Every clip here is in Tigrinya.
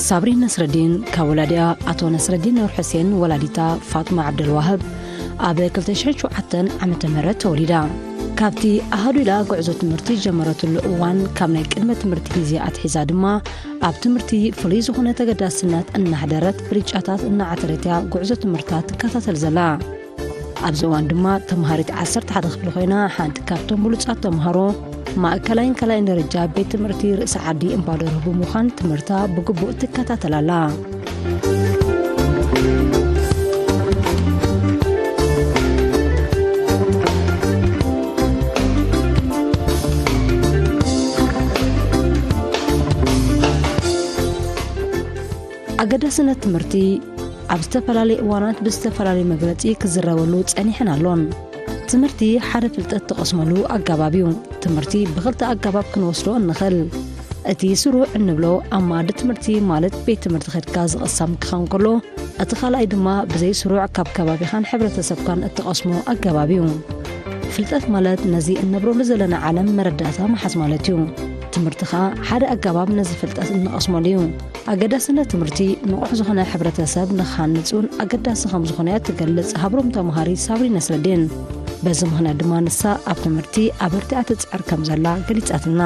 ሳብሪን ነስረዲን ካብ ወላዲኣ ኣቶ ነስረዲን ኑር ሕሴን ወላዲታ ፋጥማ ዓብደልዋህብ ኣብ ክልተ ሽሕን ሸውዓተን ዓመተ ምህረት ተወሊዳ። ካብቲ ኣሃዱ ኢላ ጉዕዞ ትምህርቲ ዝጀመረትሉ እዋን፣ ካብ ናይ ቅድመ ትምህርቲ ግዜ ኣትሒዛ ድማ ኣብ ትምህርቲ ፍሉይ ዝኾነ ተገዳስነት እናሕደረት፣ ብልጫታት እናዓተረት እያ ጉዕዞ ትምህርታ ትከታተል ዘላ። ኣብዚ እዋን ድማ ተምሃሪት ዓሰርተ ሓደ ክፍሊ ኮይና፣ ሓንቲ ካብቶም ብሉጻት ተምሃሮ ማእከላይን ካልኣይን ደረጃ ቤት ትምህርቲ ርእሰ ዓዲ እምባደርሁ ብምዃን ትምህርታ ብግቡእ ትከታተል ኣላ። ኣገዳስነት ትምህርቲ ኣብ ዝተፈላለየ እዋናት ብዝተፈላለየ መግለጺ ክዝረበሉ ጸኒሕን ኣሎን። ትምህርቲ ሓደ ፍልጠት ትቐስመሉ ኣገባብ እዩ። ትምህርቲ ብኽልተ ኣገባብ ክንወስዶ እንኽእል። እቲ ስሩዕ እንብሎ ኣብ መኣዲ ትምህርቲ ማለት ቤት ትምህርቲ ከድካ ዝቕሰም ክኸውን ከሎ፣ እቲ ካልኣይ ድማ ብዘይ ስሩዕ ካብ ከባቢኻን ሕብረተሰብካን እትቐስሞ ኣገባብ እዩ። ፍልጠት ማለት ነዚ እንነብረሉ ዘለና ዓለም መረዳእታ ምሓዝ ማለት እዩ። ትምህርቲ ኸኣ ሓደ ኣገባብ ነዚ ፍልጠት እንቐስመሉ እዩ። ኣገዳስነት ትምህርቲ ንቑሕ ዝኾነ ሕብረተሰብ ንኽሃንጽ እውን ኣገዳሲ ከም ዝኾነ እያ ትገልጽ ሃብሮም ተምሃሪት ሳብሪን ነስረዲን። በዚ ምኽንያት ድማ ንሳ ኣብ ትምህርቲ ኣበርቲዓ ትጽዕር ከም ዘላ ገሊጻትና።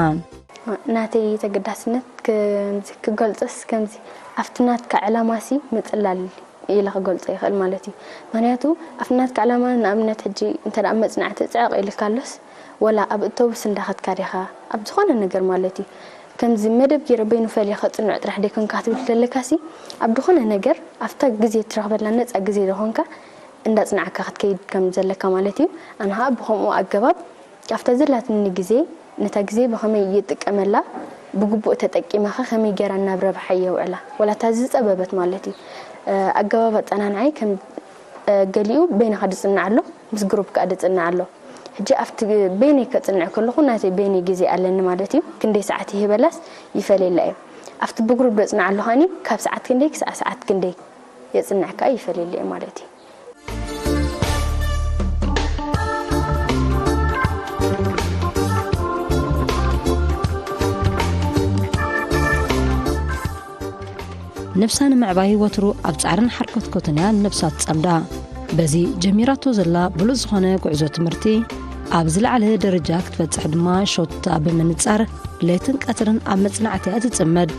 ናተይ ተገዳስነት ከምዚ ክገልጾስ ከምዚ ኣብቲ ናትካ ዕላማሲ ምጽላል ኢለ ክገልጾ ይኽእል ማለት እዩ። ምኽንያቱ ኣብቲ ናትካ ዕላማ ንኣብነት ሕጂ እንተ ደኣ መጽናዕቲ ጽዕቕ ኢልካ ኣሎስ ወላ ኣብ እቶብስ እንዳኸድካ ዲኻ ኣብ ዝኾነ ነገር ማለት እዩ ከምዚ መደብ ገይረ በይኑ ፈልየ ከጽንዖ ጥራሕ ደይኮንካ ክትብል ዘለካሲ ኣብ ዝኾነ ነገር ኣብታ ግዜ እትረኽበላ ነጻ ግዜ ዝኾንካ እንዳጽናዕካ ክትከይድ ከም ዘለካ ማለት እዩ። ኣነ ኸኣ ብኸምኡ ኣገባብ ኣብታ ዘላትኒ ግዜ ነታ ግዜ ብኸመይ ይጥቀመላ ብግቡእ ተጠቂመኸ ከመይ ገይራ ናብ ረብሓ የውዕላ ወላ እታ ዝጸበበት ማለት እዩ። ኣገባብ ኣጸናንዓይ ከም ገሊኡ በይንኻ ድጽናዕ ኣሎ ምስ ግሩፕ ከኣ ድጽናዕ ኣሎ። ሕጂ ኣብቲ በይነይ ከጽንዕ ከለኹ ናተይ በይነይ ግዜ ኣለኒ ማለት እዩ። ክንደይ ሰዓት ይህበላስ ይፈልየላ እዩ። ኣብቲ ብግሩፕ ደጽንዕ ኣሎ ኸኣኒ ካብ ሰዓት ክንደይ ክሳዕ ሰዓት ክንደይ የጽንዕ ከኣ ይፈልየላ እዩ ማለት እዩ። ነብሳ ንምዕባይ ወትሩ ኣብ ጻዕርን ሓርኮትኮትን እያ ነብሳ ትጸምዳ። በዚ ጀሚራቶ ዘላ ብሉጽ ዝኾነ ጉዕዞ ትምህርቲ ኣብ ዝለዓለ ደረጃ ክትበጽሕ ድማ ሸቶታ ብምንጻር ለይትን ቀትርን ኣብ መጽናዕቲ እያ ትጽመድ።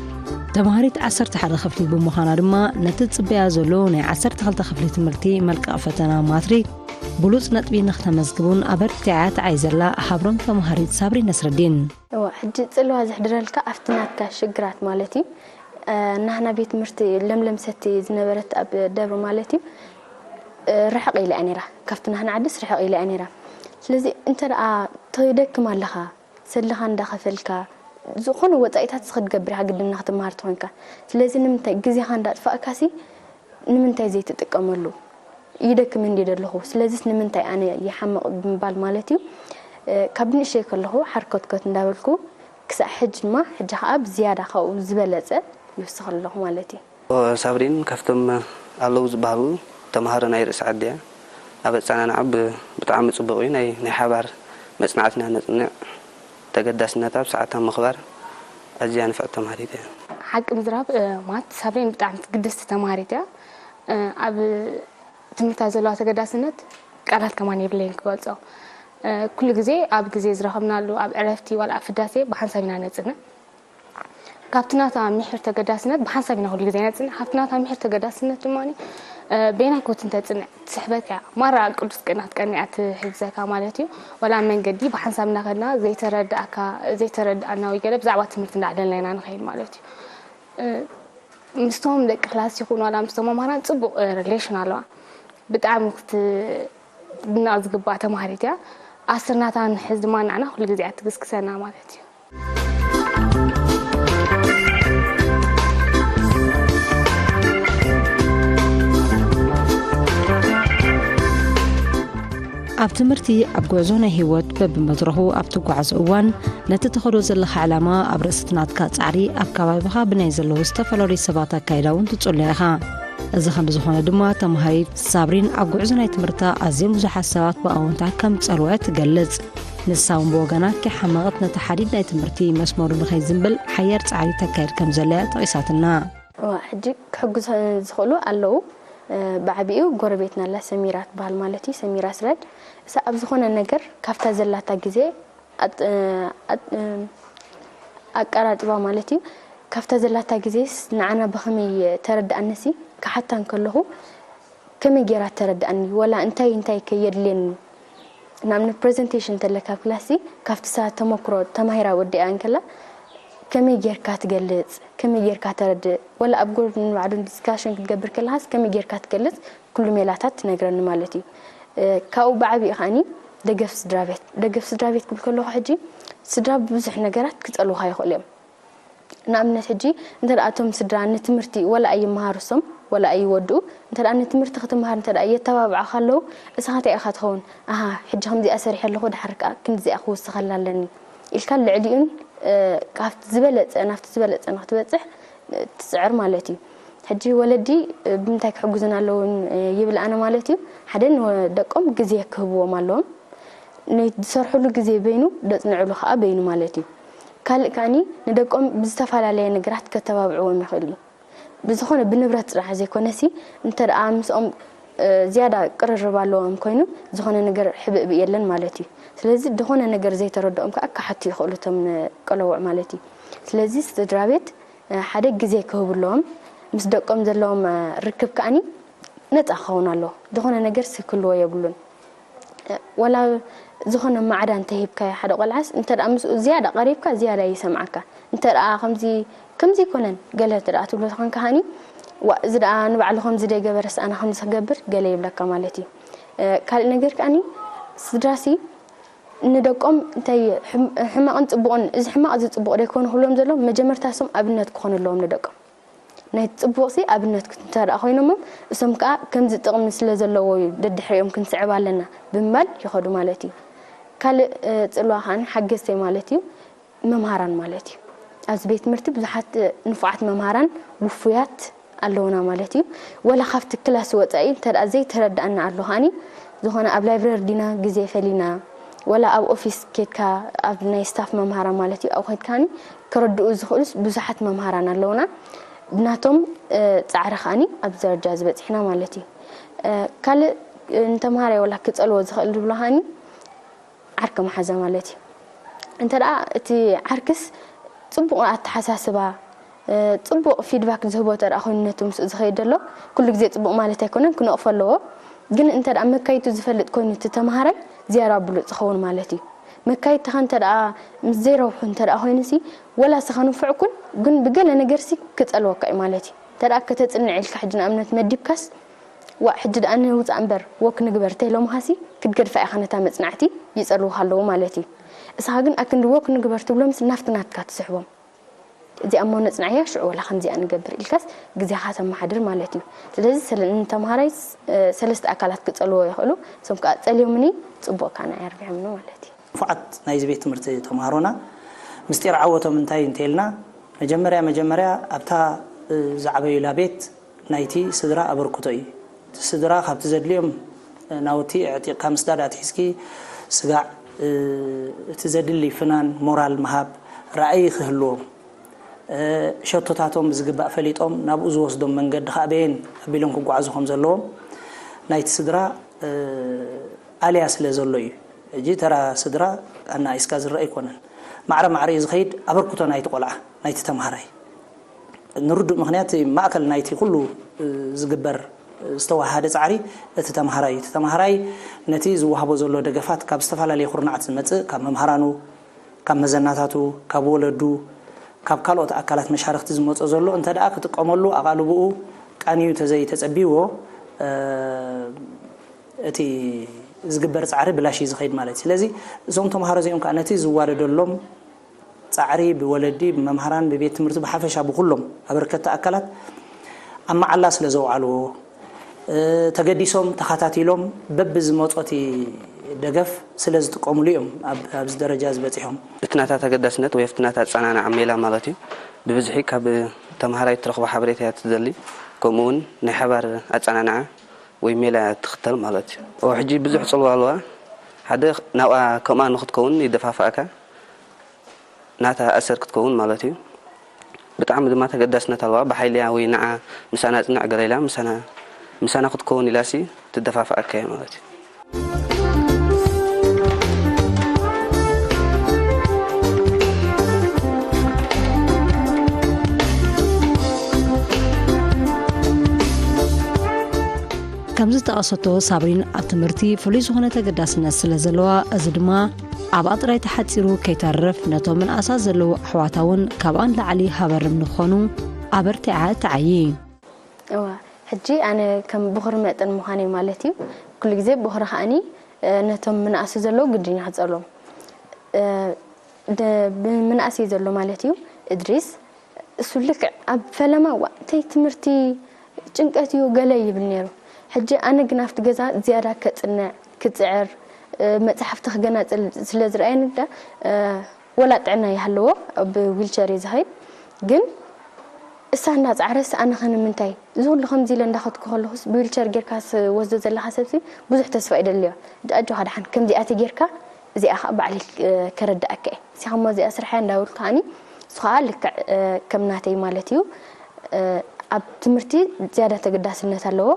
ተምሃሪት ዓሰርተ ሓደ ክፍሊ ብምዃና ድማ ነቲ ዝጽበያ ዘሎ ናይ ዓሰርተ ክልተ ክፍሊ ትምህርቲ መልቀቕ ፈተና ማትሪክ ብሉጽ ነጥቢ ንክተመዝግብ እውን ኣበርቲዓ ትዓይ ዘላ ሃብሮም ተምሃሪት ሳብሪን ነስረዲን። እዋ፣ ሕጂ ጽልዋ ዘሕድረልካ ኣብቲ ናትካ ሽግራት ማለት እዩ። ናህና ቤት ትምህርቲ ለምለም ሰቲ ዝነበረት ኣብ ደብሪ ማለት እዩ። ርሕቕ ኢላ እያ ነይራ። ካብቲ ናህና ዓድስ ርሕቕ ኢላ እያ ነይራ። ስለዚ እንተ ደኣ ትደክም ኣለኻ፣ ሰልኻ እንዳኸፈልካ፣ ዝኾነ ወጻኢታት ክትገብር ኢኻ ግድን ንኽትመሃር ተኾንካ። ስለዚ ንምንታይ ግዜኻ እንዳጥፋእካሲ ንምንታይ ዘይትጥቀመሉ? ይደክም እንዲ ደለኹ፣ ስለዚስ ንምንታይ ኣነ ይሓምቕ ብምባል ማለት እዩ። ካብ ንእሽተይ ከለኹ ሓርኮትኮት እንዳበልኩ ክሳዕ ሕጂ ድማ፣ ሕጂ ኸኣ ብዝያዳ ካብኡ ዝበለጸ ይውስኽ ኣለኹ ማለት እዩ። ሳብሪን ካብቶም ኣለዉ ዝበሃሉ ተምሃሮ ናይ ርእሲ ዓዲ እያ። ኣብ ኣጸናንዓ ብ-፣ ብጣዕሚ ጽቡቕ እዩ። ናይ፣ ናይ ሓባር መጽናዕቲ ኢና ነጽንዕ። ተገዳስነታ ብሰዓታ ምኽባር ኣዝያ ንፍዕቲ ተምሃሪት እያ። ሓቂ ምዝራብ፣ እ፣ ማለት ሳብሪን ብጣዕሚ ትግድስቲ ተምሃሪት እያ። እ፣ ኣብ ትምህርታ ዘለዋ ተገዳስነት ቃላት ከማን የብለይን ክገልጾ። እ፣ ኩሉ ግዜ ኣብ ግዜ ዝረኸብናሉ፣ ኣብ ዕረፍቲ ዋላ ኣብ ፍዳሴ ብሓንሳብ ኢና ነጽንዕ። ካብቲ ናታ ሚሒር ተገዳስነት ብሓንሳብ ኢና ኩሉ ግዜ ነጽንዕ። ካብቲ ናታ ሚሒር ተገዳስነት ድማ፣ እ፣ በየናይ ኮት እንተጽንዕ ትስሕበካ እያ። ማራ ቅዱስ ቅና ትቀንያ ትሕግዘካ ማለት እዩ። ዋላ ኣብ መንገዲ ብሓንሳብ እናኸድና ዘይተረድኣካ፣ ዘይተረድኣና ወይ ገለ ብዛዕባ ትምህርቲ እንዳዕለልና ኢና ንኸይድ ማለት እዩ። እ፣ ምስቶም ደቂ ክላስ ይኹን ዋላ ምስቶም መምህራን ጽቡቕ፣ እ፣ ሪሌሽን ኣለዋ። ብጣዕሚ ክትድነቕ ዝግባኣ ተምሃሪት እያ። ኣስር ናታ ንሕዝ ድማ ንዓና ኩሉ ግዜ እያ ትግስግሰና ማለት እዩ። ኣብ ትምህርቲ፣ ኣብ ጉዕዞ ናይ ህይወት በብመድረኹ ኣብ ትጓዓዞ እዋን፣ ነቲ ትኸዶ ዘለኻ ዕላማ ኣብ ርእሲ እቲ ናትካ ጻዕሪ ኣብ ከባቢኻ ብናይ ዘለዉ ዝተፈላለዩ ሰባት ኣካይዳ እውን ትጽሎ ኢኻ። እዚ ከም ዝኾነ ድማ ተምሃሪት ሳብሪን ኣብ ጉዕዞ ናይ ትምህርታ ኣዝዮም ብዙሓት ሰባት ብኣወንታ ከም ዝጸልዋ እያ ትገልጽ። ንሳ እውን ብወገና ከይሓመቐት ነቲ ሓዲድ ናይ ትምህርቲ መስመሩ ንኸይዝንብል ሓያል ጻዕሪ ተካይድ ከም ዘላ እያ ጠቒሳትና። እዋ፣ ሕጂ ክሕግዙ ዝኽእሉ ኣለዉ። እ፣ ብዓቢኡ ጎረቤትና ኣላ፣ ሰሚራ ትበሃል ማለት እዩ፣ ሰሚራ ስረድ። እሳ ኣብ ዝኾነ ነገር ካብታ ዘላታ ግዜ ኣጥ-፣ ኣጥ-፣ ኣቀራጥባ ማለት እዩ። ካብታ ዘላታ ግዜስ ንዓና ብኸመይ ተረድኣንሲ ክሓታ እንከለኹ ከመይ ጌራ ተረድኣኒ፣ ወላ እንታይ እንታይ ከየድልየኒ። ንኣብነት ፕሬዘንቴሽን እንተለካ ኣብ ክላሲ ካብቲ ሰባት ተመክሮ ተማሂራ ወዲኣ እንከላ ከመይ ጌርካ ትገልጽ፣ ከመይ ጌርካ ተረድእ፣ ወላ ኣብ ጎድኒ ባዕዱ ዲስካሽን ክትገብር ከለኻስ ከመይ ጌርካ ትገልጽ፣ ኩሉ ሜላታት ትነግረኒ ማለት እዩ። እ፣ ካብኡ ብዓቢኡ ከኣኒ ደገፍ ስድራ ቤት፣ ደገፍ ስድራ ቤት ክብል ከለኹ ሕጂ ስድራ ብዙሕ ነገራት ክጸልውኻ ይኽእሉ እዮም። ንኣብነት ሕጂ እንተ ደኣ እቶም ስድራ ንትምህርቲ ወላ ኣይመሃሩ እሶም ወላ ኣይወድኡ፣ እንተ ደኣ ንትምህርቲ ክትመሃር እንተ ደኣ የተባብዑኻ ኣለዉ፣ እስኻ እንታይ ኢኻ ትኸውን? ኣሃ፣ ሕጂ ከምዚኣ ሰሪሐ ኣለኹ፣ ድሓር ከኣ ክንዲዚኣ ክውስኸላ ኣለኒ ኢልካ ልዕሊኡን፣ እ፣ ካብቲ ዝበለጸ፣ ናብቲ ዝበለጸ ንክትበጽሕ፣ እ፣ ትጽዕር ማለት እዩ። ሕጂ ወለዲ፣ እ፣ ብምንታይ ክሕግዙና ኣለዎም፣ እ፣ ይብል ኣነ ማለት እዩ። ሓደ ንደቆም ግዜ ክህብዎም ኣለዎም። ንዝሰርሕሉ ግዜ በይኑ፣ ደጽንዕሉ ከኣ በይኑ ማለት እዩ። ካልእ ከኣኒ ንደቆም ብዝተፈላለየ ነገራት ከተባብዕዎም ይኽእሉ እዩ። ብዝኾነ ብንብረት ጥራሕ ዘይኮነሲ፣ እንተ ደኣ ምስኦም፣ እ፣ ዝያዳ ቅርርብ ኣለዎም ኮይኑ፣ ዝኾነ ነገር ሕብእብእ የለን ማለት እዩ። ስለዚ ዝኾነ ነገር ዘይተረድኦም ከኣ ክሓቱ ይኽእሉ እቶም ንቀለውዕ ማለት እዩ። ስለዚ ስድራ ቤት፣ እ፣ ሓደ ግዜ ክህብሎም፣ ምስ ደቆም ዘለዎም፣ እ፣ ርክብ ከኣኒ ነጻ ክኸውን ኣለዎ። ዝኾነ ነገር ስክልዎ የብሉን። እ፣ ወላ ዝኾነ ማዕዳ እንተሂብካዮ ሓደ ቆልዓስ፣ እንተ ደኣ ምስኡ ዝያዳ ቀሪብካ፣ ዝያዳ ይሰምዓካ። እንተ ደኣ ከምዚ፣ ከምዚ ይኮነን፣ ገለ እንተ ደኣ ትብሎ ተኾንካ ሃኒ፣ "ዋ፣ እዚ ደኣ ንባዕሉ ከምዚ ደይገበረስ ኣነ ከምዚ ክገብር?" ገለ ይብለካ ማለት እዩ። እ፣ ካልእ ነገር ከኣኒ፣ ስድራሲ ንደቆም እንታይ ሕም-፣ ሕማቕን ጽቡቕን፣ እዚ ሕማቕ፣ እዚ ጽቡቕ ደይኮኑ ክብሎም ዘለዎም፣ መጀመርታ እሶም ኣብነት ክኾኑ ኣለዎም ንደቆም። ናይ ጽቡቕሲ ኣብነት ክት-፣ እንተ ደኣ ኮይኖሞም፣ እሶም ከኣ ከምዚ ጥቕሚ ስለ ዘለዎ እዩ፣ ደድሕሪኦም ክንስዕብ ኣለና ብምባል ይኸዱ ማለት እዩ። ካልእ፣ እ፣ ጽልዋ ከኣን ሓገዝተይ ማለት እዩ፣ መምሃራን ማለት እዩ። ኣብዚ ቤት ትምህርቲ ብዙሓት፣ እ፣ ንፉዓት መምሃራን ውፉያት ኣለውና ማለት እዩ። ወላ ካብቲ ክላስ ወጻኢ እንተ ደኣ ዘይተረድኣና ኣሎ ከኣኒ፣ ዝኾነ ኣብ ላይብረሪ ዲና ግዜ ፈሊና፣ ወላ ኣብ ኦፊስ ኬድካ፣ ኣብ ናይ ስታፍ መምሃራን ማለት እዩ፣ ኣብኡ ኬድካኒ ከረድኡ ዝኽእሉስ ብዙሓት መምሃራን ኣለውና። ብናቶም፣ እ፣ ጻዕሪ ከኣኒ ኣብዚ ደረጃ ዝበጺሕና ማለት እዩ። እ፣ ካልእ፣ እ፣ ንተምሃራይ ወላ ክጸልዎ ዝኽእል ዝብሎ ከኣኒ ዓርኪ መሓዛ ማለት እዩ። እንተ ደኣ እቲ ዓርክስ ጽቡቕ ኣተሓሳስባ፣ እ፣ ጽቡቕ ፊድባክ ዝህቦ እንተ ደኣ ኮይኑ ነቲ ምስኡ ዝኸይድ ዘሎ፣ ኩሉ ግዜ ጽቡቕ ማለት ኣይኮነን፣ ክነቕፎ ኣለዎ። ግን እንተ ደኣ መካይቱ ዝፈልጥ ኮይኑ እቲ ተምሃራይ ዝያዳ ብሉጽ ይኸውን ማለት እዩ። መካይትኻ እንተ ደኣ ምስ ዘይረብሑ እንተ ደኣ ኮይኑሲ፣ ወላ እስኻ ንፉዕ ኩን፣ ግን ብገለ ነገርሲ ክጸልወካ እዩ ማለት እዩ። እንተ ደኣ ከተጽንዕ ኢልካ ሕጂ ንኣብነት መዲብካስ፣ ዋእ፣ ሕጂ ደኣ ንውጻእ እምበር፣ ወክ ንግበር ተይሎምኻሲ፣ ክትገድፋ ኢኻ ነታ መጽናዕቲ፣ ይጸልውኻ ኣለዉ ማለት እዩ። እስኻ ግን ኣክንዲ ወክ ንግበር ትብሎምስ ናፍቲ ናትካ ትስሕቦም። እዚኣ እሞ ነጽንዓያ፣ ሽዑ ወላ ከምዚኣ ንገብር ኢልካስ ግዜኻ ተመሓድር ማለት እዩ። ስለዚ ስለ-፣ ንተምሃራይ ስ-፣ እ፣ ሰለስተ ኣካላት ክጸልዎ ይኽእሉ። እሶም ከኣ ጸልዮምኒ፣ ጽቡቕ ከኣ ንዓይ ኣርቢሖምኒ ማለት እዩ። ንፉዓት ናይዚ ቤት ትምህርቲ ተምሃሮና ምስጢር ዓወቶም እንታይ እንተኢልና፣ መጀመርያ መጀመርያ ኣብታ፣ እ፣ ዝዓበዩላ ቤት ናይቲ ስድራ ኣበርክቶ እዩ። እቲ ስድራ ካብቲ ዘድልዮም፣ እ፣ ናውቲ ኣዕጢቕካ ምስዳድ ኣትሒዝኪ ስጋዕ፣ እ፣ እቲ ዘድሊ ፍናን፣ ሞራል ምሃብ፣ ራእይ ክህልዎም፣ እ፣ ሸቶታቶም ብዝግባእ ፈሊጦም ናብኡ ዝወስዶም መንገዲ ከኣ በየን ኣቢሎም ክጓዓዙ ከም ዘለዎም ናይቲ ስድራ፣ እ፣ ኣልያ ስለ ዘሎ እዩ። ሕጂ ተራ ስድራ ኣናኢስካ ዝረአ ኣይኮነን። ማዕረ ማዕረ እዩ ዝኸይድ ኣበርክቶ ናይቲ ቆልዓ፣ ናይቲ ተምሃራይ። ንርዱእ ምኽንያት ማእከል ናይቲ ኩሉ፣ እ፣ ዝግበር፣ እ፣ ዝተወሃሃደ ጻዕሪ እቲ ተምሃራይ እዩ። እቲ ተምሃራይ ነቲ ዝወሃቦ ዘሎ ደገፋት ካብ ዝተፈላለየ ኩርናዓት ዝመጽእ፣ ካብ መምሃራኑ፣ ካብ መዘናታቱ፣ ካብ ወለዱ፣ ካብ ካልኦት ኣካላት መሻርኽቲ ዝመጾ ዘሎ እንተ ደኣ ክጥቀመሉ ኣቓልቦኡ ቃንዩ ተዘይተጸቢዎ፣ እ፣ እቲ ዝግበር ጻዕሪ ብላሽ እዩ ዝኸይድ ማለት እዩ። ስለዚ እዞም ተምሃሮ እዚኦም ከኣ ነቲ ዝዋደደሎም ጻዕሪ ብወለዲ፣ ብመምሃራን፣ ብቤት ትምህርቲ ብሓፈሻ ብኹሎም ኣበርከትቲ ኣካላት ኣብ መዓላ ስለ ዘውዓልዎ፣ እ፣ ተገዲሶም ተኸታቲሎም በብዝመጾ እቲ ደገፍ ስለ ዝጥቀምሉ እዮም ኣብ፣ ኣብዚ ደረጃ ዝበጺሖም። እቲ ናታ ተገዳስነት ወይ ኣብቲ ናታ ኣጸናንዓ ሜላ ማለት እዩ። ብብዝሒ ካብ ተምሃራይ እትረኽቦ ሓበሬታ እያ ትደሊ፣ ከምኡ እውን ናይ ሓባር ኣጸናንዓ ወይ ሜላ እያ ትኽተል ማለት እዩ። ኦ፣ ሕጂ ብዙሕ ጽልዋ ኣለዋ። ሓደ ናብኣ ከምኣ ንኽትከውን ይደፋፍኣካ፣ ናታ ኣሰር ክትከውን ማለት እዩ። ብጣዕሚ ድማ ተገዳስነት ኣለዋ። ብሓይሊያ ወይ ንዓ ምሳና ጽንዕ ገለ ኢላ ምሳና ምሳና ክትከውን ኢላሲ ትደፋፍኣካ እያ ማለት እዩ። ከም ዝጠቐሰቶ ሳብሪን ኣብ ትምህርቲ ፍሉይ ዝኾነ ተገዳስነት ስለ ዘለዋ፣ እዚ ድማ ኣብኣ ጥራይ ተሓጺሩ ከይተርፍ ነቶም ምንኣሳት ዘለዉ ኣሕዋታ እውን ካብኣ ንላዕሊ ሃበርም ንክኾኑ ኣበርቲዓ እትዓዪ። እዋ ሕጂ ኣነ ከም ብኹሪ መጠን ምዃነይ ማለት እዩ። ኩሉ ግዜ ብኹሪ ከኣኒ ነቶም ምንኣሱ ዘለዉ ግድን ይሕጸሎም። ብምንኣስ እዩ ዘሎ ማለት እዩ። እድሪስ እሱ ልክዕ ኣብ ፈለማ ዋ እንታይ ትምህርቲ ጭንቀት እዩ ገለ ይብል ነይሩ። ሕጂ ኣነ ግን ኣብቲ ገዛ ዝያዳ ከጽንዕ ክጽዕር መጽሓፍቲ ክገናጽል ስለ ዝረኣየኒ ግዳ ወላ ጥዕና ይሃለዎ ብዊልቸር እዩ ዝኸይድ። ግን እሳ እንዳጻዕረስ ኣነ ከ ንምንታይ እዚ ኩሉ ከምዚ ኢለ እንዳኸድኩ ከለኹስ ብዊልቸር ጌርካ ዝወስዶ ዘለኻ ሰብሲ ብዙሕ ተስፋ ይደልዮ። ኣጆኻ ደሓን ከምዚኣቲ ጌርካ እዚኣ ከዓ ባዕለይ ከረድኣካ እየ። ንስኻ እሞ እዚኣ ስርሓያ እንዳበልኩ ከዓኒ እሱ ከዓ ልክዕ ከም ናተይ ማለት እዩ ኣብ ትምህርቲ ዝያዳ ተገዳስነት ኣለዎ።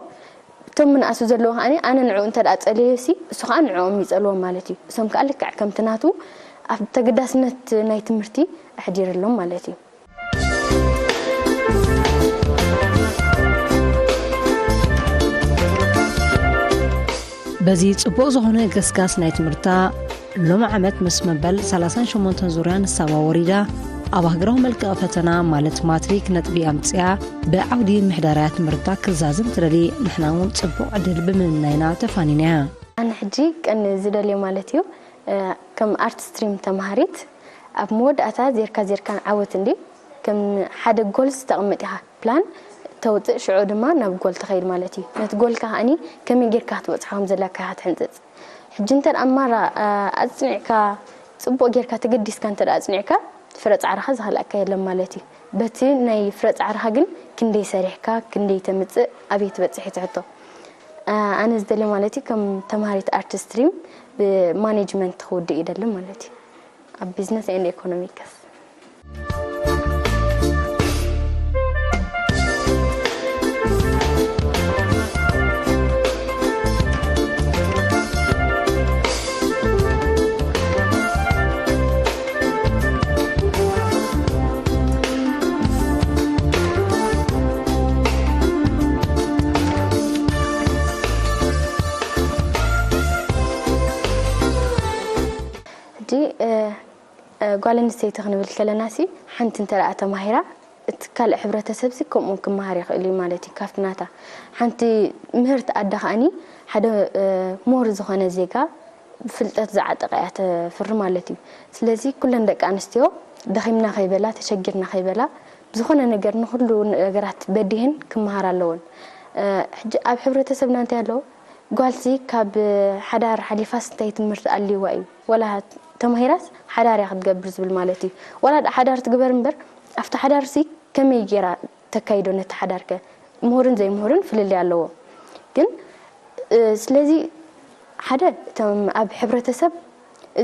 እቶም ምንኣሱ ዘለዎ ከዓኒ ኣነ ንዕኡ እንተ ደኣ ጸልየዮሲ እሱ ከዓ ንዕኦም ይጸልዎም ማለት እዩ። እሶም ከዓ ልክዕ ከምቲ ናቱ ኣብ ተገዳስነት ናይ ትምህርቲ ኣሕዲረሎም ማለት እዩ። በዚ ጽቡቕ ዝኾነ ገስጋስ ናይ ትምህርታ ሎሚ ዓመት ምስ መበል ሰላሳን ሸሞንተን ዙርያ ንሳባ ወሪዳ ኣብ ኣህግራዊ መልክቕ ፈተና ማለት ማትሪክ ነጥቢ ኣምጺኣ ብዓውዲ ምሕዳርያ ትምህርታ ክዛዝም ትደሊ ንሕና እውን ጽቡቕ ዕድል ብምምናይና ተፋኒና እያ። ኣነ ሕጂ ቀን ዝደልዮ ማለት እዩ ከም ኣርት ስትሪም ተማሃሪት ኣብ መወዳእታ ዜርካ ዜርካን ዓወት እንዲ ከም ሓደ ጎልስ ተቕምጥ ኢኻ ፕላን ተውፅእ ሽዑ ድማ ናብ ጎል ትኸይድ ማለት እዩ። ነቲ ጎልካ ከዓኒ ከመይ ጌርካ ክትበፅሖ ከም ዘለካ ኢኻ ትሕንፅፅ። ሕጂ እንተ ደኣ ማራ ኣፅኒዕካ ፅቡቕ ጌርካ ተገዲስካ እንተ ደኣ ኣፅኒዕካ ፍረ ፃዕርኻ ዝኸልኣካ የለን ማለት እዩ። በቲ ናይ ፍረ ፃዕርኻ ግን ክንደይ ሰሪሕካ ክንደይ ተምፅእ ኣበይ ትበፅሕ እቲ ሕቶ። ኣነ ዝደሊ ማለት እዩ ከም ተምሃሪት ኣርት ስትሪም ብማኔጅመንት ክውድእ ይደሊ ማለት እዩ። ኣብ ቢዝነስ ኤንድ ኢኮኖሚክስ። ሕጂ ጓል ኣንስተይቲ ክንብል ከለና ሲ ሓንቲ እንተ ደኣ ተማሂራ እቲ ካልእ ሕብረተሰብ ሲ ከምኡ ክመሃር ይኽእል እዩ ማለት እዩ። ካብቲ ናታ ሓንቲ ምህርቲ ኣደ ከኣኒ ሓደ ምሁር ዝኾነ ዜጋ ብፍልጠት ዝዓጠቐ እያ ተፍሪ ማለት እዩ። ስለዚ ኩለን ደቂ ኣንስትዮ ደኺምና ከይበላ ተሸጊርና ከይበላ ብዝኾነ ነገር ንኹሉ ነገራት በዲህን ክመሃራ ኣለወን። ሕጂ ኣብ ሕብረተሰብና እንታይ ኣለዎ ጓልሲ ካብ ሓዳር ሓሊፋስ እንታይ ትምህርቲ ኣልይዋ እዩ? ዋላ ተማሂራስ ሓዳር እያ ክትገብር ዝብል ማለት እዩ። ዋላ ደኣ ሓዳር ትግበር እምበር ኣብቲ ሓዳርሲ ከመይ ገይራ ተካይዶ ነቲ ሓዳርከ? ምሁርን ዘይምሁርን ፍልልይ ኣለዎ። ግን ስለዚ ሓደ እቶም ኣብ ሕብረተሰብ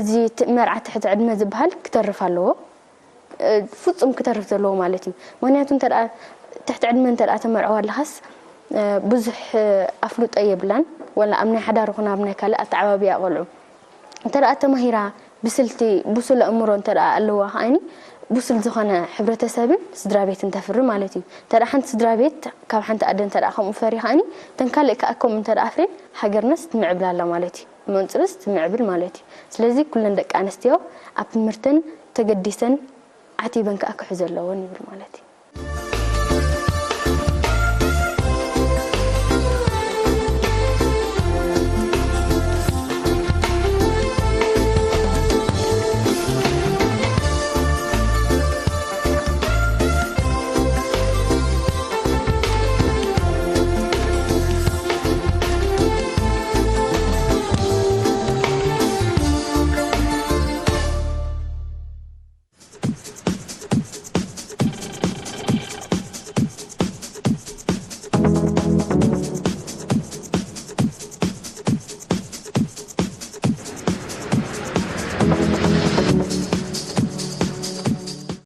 እዚ መርዓ ትሕቲ ዕድመ ዝበሃል ክተርፍ ኣለዎ። ፍጹም ክተርፍ ዘለዎ ማለት እዩ። ምክንያቱ እንተ ደኣ ትሕቲ ዕድመ እንተ ደኣ ተመርዕዋ ኣለኻስ ብዙሕ ኣፍልጦ የብላን። ወላ ኣብ ናይ ሓዳር ይኹን ኣብ ናይ ካልእ ኣተዓባብያ ቆልዑ እንተ ደኣ ተማሂራ ብስልቲ ብሱል ኣእምሮ እንተ ደኣ ኣለዋ ከኣኒ ብሱል ዝኾነ ሕብረተሰብን ስድራ ቤትን ተፍሪ ማለት እዩ። እንተ ደኣ ሓንቲ ስድራ ቤት ካብ ሓንቲ ኣደ እንተ ደኣ ከምኡ ፈርዩ ከኣኒ እተን ካልእ ከኣ ከምኡ እንተ ደኣ ኣፍርየን ሃገርናስ ትምዕብል ኣላ ማለት እዩ። ብመንጽሩስ ትምዕብል ማለት እዩ። ስለዚ ኩለን ደቂ ኣንስትዮ ኣብ ትምህርተን ተገዲሰን ዓቲበን ከኣ ክሕዞ ኣለወን ይብል ማለት እዩ።